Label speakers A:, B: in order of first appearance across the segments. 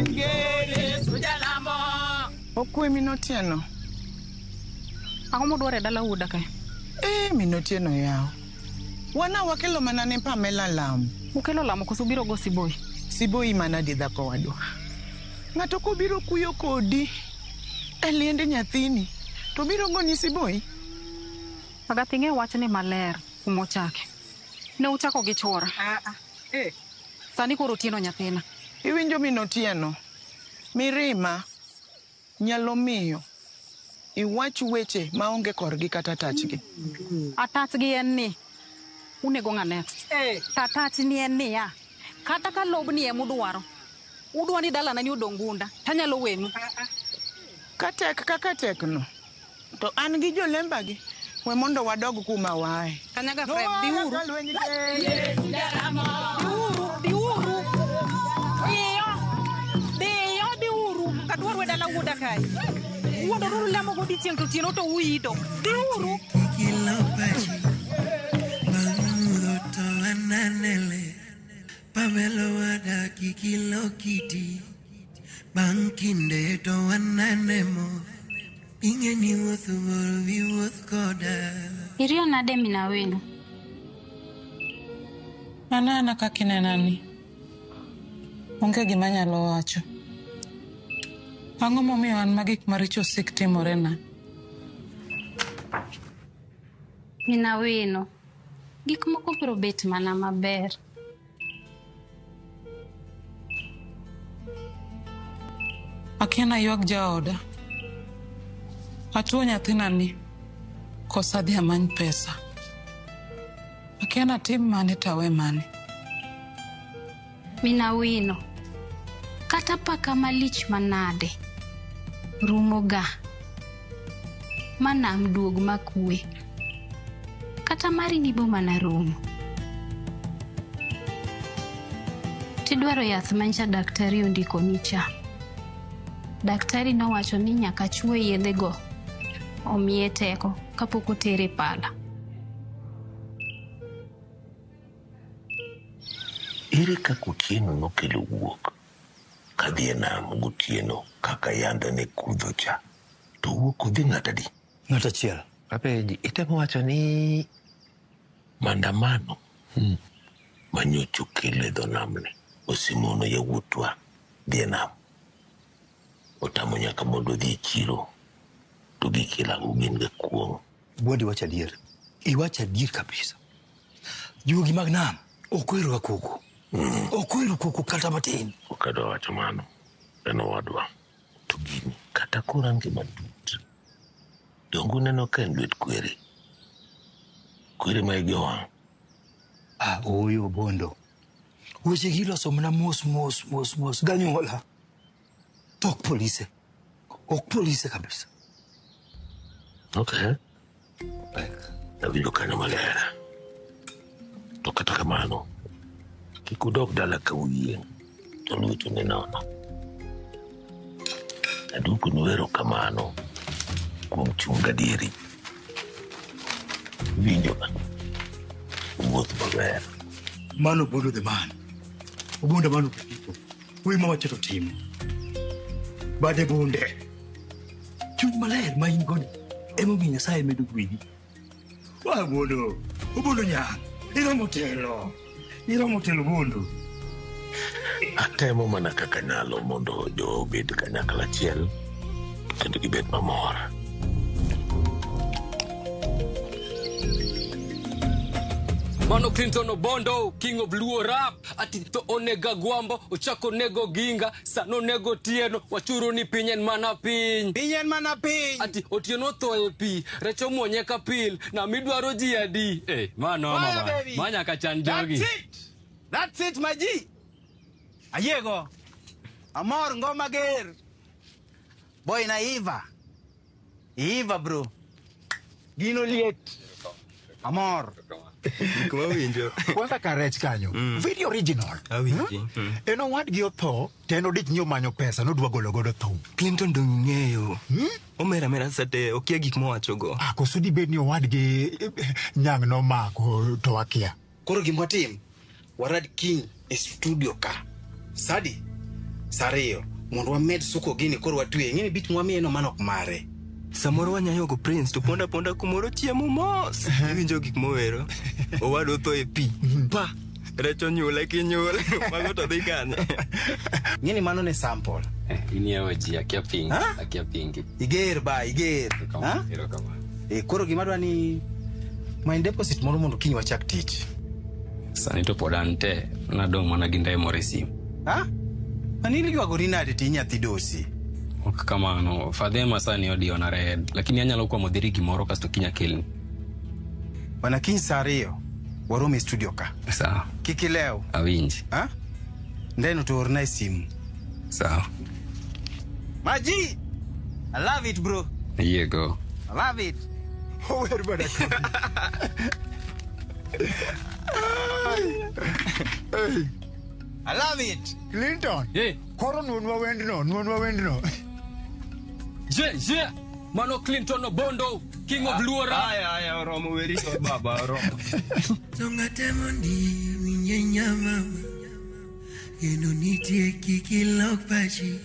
A: lweny ger, Yesu jalamo.
B: Okwe min Otieno.
C: Ang'o modwaro e dala wuoda kae?
B: Eh, min Otieno yawa. Wana wakelo mana ne Pamela lamo.
C: Ukelo lamo koso ubiro go siboi?
B: Siboi manadi dhako wadwa. Ng'ato kobiro kuyo kodi e liende nyathini to biro goni siboi?
C: Agath ing'e wachni maler kuma ochake. Ne uchako gi chwora.
B: Eh.
C: Sani koro Otieno nyathina.
B: Iwinjo min Otieno? Mirima nyalo miyo iwach weche maonge korgi kata tachgi.
C: Atachgi en ni unego ng'a next. Tatachni en niya, kata ka lobni ema udwaro, udwa ni dalana ni odong' gunda, tanyalo wenu.
B: Ka tek kaka tekno, to an gi jolembagi, we mondo wadog kuma waaye.
C: Kanyaga Frem, dhiuru.
A: Yesu jalamo.
C: Dhiuru, dhiuru. Dhiyo. Dhiyo, dhiuru. Kadwaru e dala wuoda kae. Wuondoruru lamo godiechieng' to otieno to uido. Dhiuru.
D: Kilo pachi Bang' to ananele Pamelo wada kikilo kiti Bang' kinde to wanane mo Ing'e ni wuoth bor bi wuoth koda
E: Iriyo nade min Awino?
F: Anena kaka inenani. Onge gima anyalo wacho. Ang'o momiyo an ma gik maricho osik timorena?
E: Min Awino, gik moko biro bet mana maber.
F: Akia naywag jaoda. Atuo nyathina ni koso adhi amany pesa. Akia natim mane to awe mane.
E: Min Awino, kata paka malich manade, rumo ga. Ma nam duog makwe. Kata mari ni bo mana rumo. Tidwaro yath mancha daktari ondikoni cha. Daktari nowacho ni nyaka chwo yedhego omiye teko kapok otere pala.
G: Ere kaka Otieno nokelo wuok kadhi e nam gotieno kaka yande ne kudho cha? To owuok odhi ng'at adi?
H: Ng'at achiel.
G: Apenji, itemo wacho ni maandamano manyocha okel e dho namni osemono yawuotwa dhi e nam. Otamo nyaka mondo odhi e chiro to gikelo ang'o gin ga kuong'.
H: Bwadi wacho adier. Iwacho adier kabisa. Juogi mag nam ok ohero ga koko. Ok ohero koko kata matin.
G: Ok adwa wacho mano. En owadwa. To gini kata korange matut, donge uneno ka en lwet kwere? Kwere ma igi owang'.
H: Ah, ooyo Bondo. Weche gi iloso mana mos mos mos mos ganyuola. To ok polise. Ok polise kabisa.
G: Okay. Awinjo kanyo maler. To kata kamano, kik udog dala ka uyieng' to lwetu ni nono. Aduokonu erokamano kuom chung' gadieri. Iwinjo ga? Wuoth maber.
H: Mano Obondo the man. Obondo mano people. Wuoyi mawacho to timo. Bade bunde. Chuny maler ma in godo emomiyo Nyasaye medo gwedhi. Wa Obondo. Obondo nyang'. Iromo telo. Iromo telo Obondo.
G: Atemo mana kaka nyalo mondo jo obed kanyakla achiel kendo gibed mamor.
I: Mano Clinton Obondo, king of Luo rap. Ati to onega Gwambo, ochako nego Ginga, sano nego Otieno, wachuru ni piny en mana piny.
A: Piny en mana piny.
I: Ati Otieno otho e pi, rech omuonye ka pil, na midwaro ji adi. Eh, ma noma
A: Fire,
I: ba.
A: baby.
I: Ma nyaka chan jogi.
A: That's it. That's it, my G. Ayiego. Amor ngoma ger. Boy na Iva. Iva bro. Gino liet. Amor.
J: Gik mawinjo.
K: Kwanza ka rech kanyo. Very original.
J: Awinji.
K: En owadgi otho, to en odich ni omanyo pesa nodwa golo godo thum.
J: Clinton dong ing'eyo. Omera mera sate okia gik mowachogo.
K: Ah, koso dibed ni owadgi nyang' nomako to wakia.
A: Koro gima watim, warad kiny e studio ka. Sadi, Sa 2 mondo wamed suko gini koro watwe. Ng'eni bit mwamiye no mano ok mare.
J: Samoro wanyayogo Prince to ponda ponda kumoro chiemo mos. Iwinjo gik mowero. Owadwa otho e pi. Pa! Rech onyule kinyule. Mago to dhi kanye?
A: Ng'eni mano ne sample.
I: Iniewo ji akia pingi. Akia pingi.
A: Iger ba, iger. Ha?
I: Erokamano.
A: E, koro gima adwa ni many deposit moro mondo kiny wachak tich.
I: Sani to pod an te, nadong' mana gi ndae moro e simu.
A: Ha? Mani ywagori nade ti nyathi dosi?
I: Ok kamano, fadhe ma sani odiyona red, lakini anyalo kwamo dhiri gimoro kasto kiny akelni.
A: Bana kiny sa 2 warom e studio ka.
I: Sawa.
A: Kik ilew.
I: Awinji.
A: Ha? Ndeno to orna e simu.
I: Sawa.
A: Maji! I love it bro.
I: Ayiego.
A: I love it.
K: Ower bana. Hey.
A: I love it.
K: Clinton.
I: Hey.
K: Koro nuonwa wendno, nuonwa wendno.
I: Je, je. Mano Clinton Obondo, king of Luo rap.
J: Aya, aya, oromo weri to baba, oromo.
D: Tongate mondi winje nyamama Kendo nitie kik ilok pachi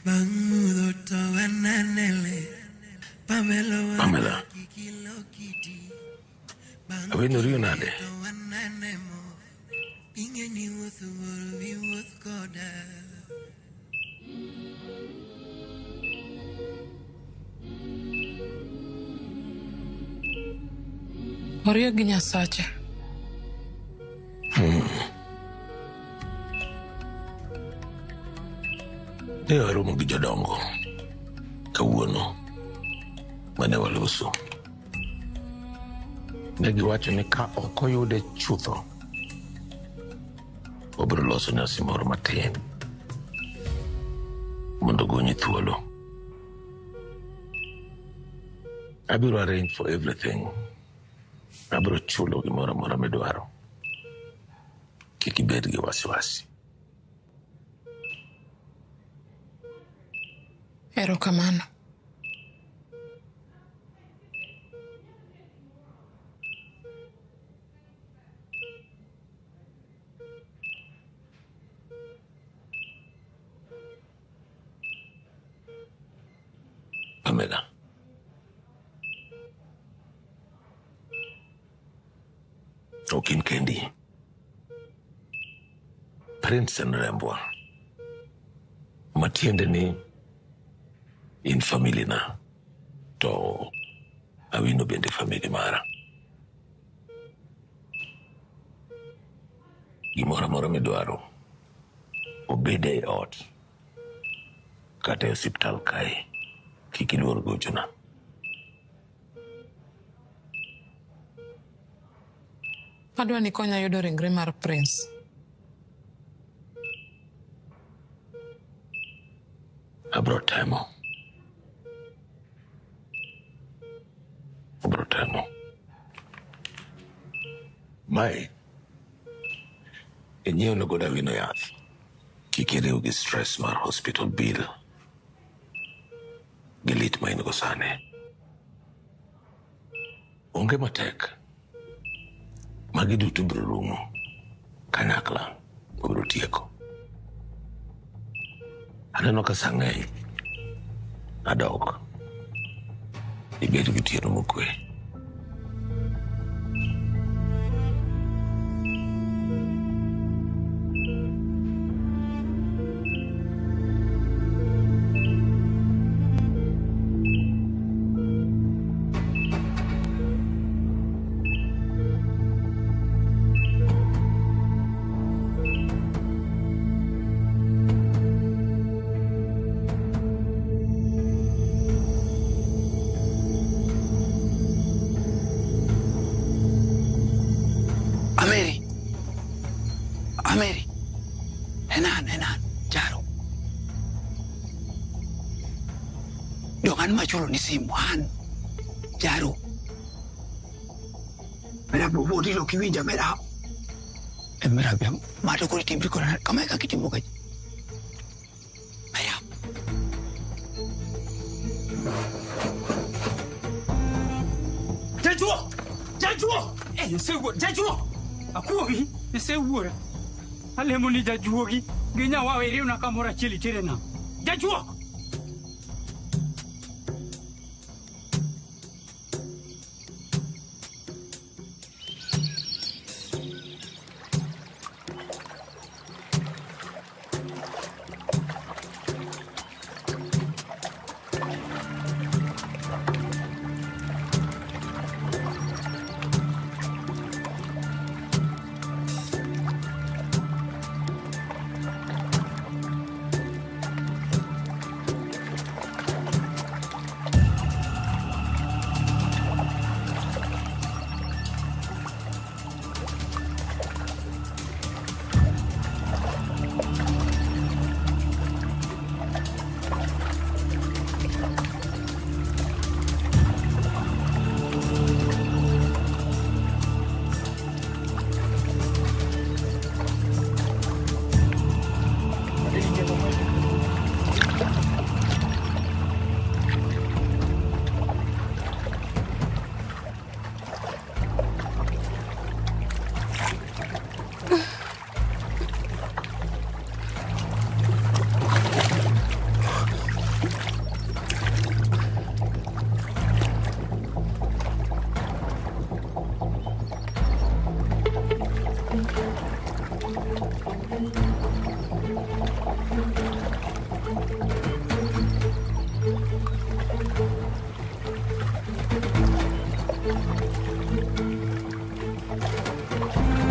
D: Bang' mudho to wananele Pamela
G: Pamela.
D: kik ilok kiti
G: Awino riyo nade?
D: To wanane mo Ing'e ni wuoth bor bi wuoth koda.
F: Oriyo gi Nyasache.
G: Ne waromo gi jodongo kawuono mane waloso. Ne giwacho ni ka ok oyude chutho, wabiro loso nyasi moro matin mondo ogonye thuolo. Abiro arrange for everything. Abiro chulo gimoro amora midwaro. Kik ibed gi wasiwasi.
F: Erokamano.
G: Pamela. Ok in kendi. Prince en rembwa. Matiende ni in family na. To Awino bende family mara. Gimoro amora midwaro obed e ot kata e osiptal kae kik iluor gochona.
F: Adwa ni ikonya yudo ringre mar Prince.
G: Abro temo. Abro temo. Mae inyiew godo Awino yath. Kik iriw gi stress mar hospital bill gi lit ma in go sani. Onge matek. Magi duto biro rumo. Kanyakla wabiro tieko. Aneno ka sa ng'eny. Adok. Ibed gi otieno mokwe.
B: Ameri. Ameri. Henan, henan. Jaro. Dong an machulo ni simu an. Jaro. Mera bubu dilo kiwinja mera. E mera bia mato kori timri kora kama ka kitimo ka. Mera.
I: Jajuo! Jajuo! Eh, isewuora. Jajuo! Akuogi, isewuora. Alemo ni jajuogi.
H: Gi nyawawa iriwna kamoro achiel itere nam. Jajuok!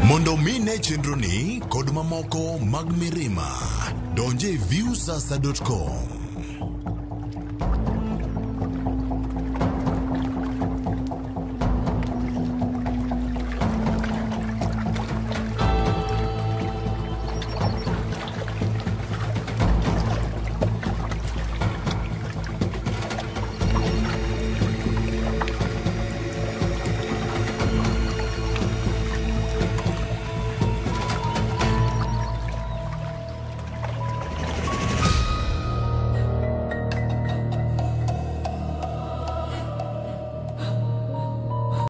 L: Mondo mi ne chenroni kod mamoko mag Mirima, donje viewsasa.com.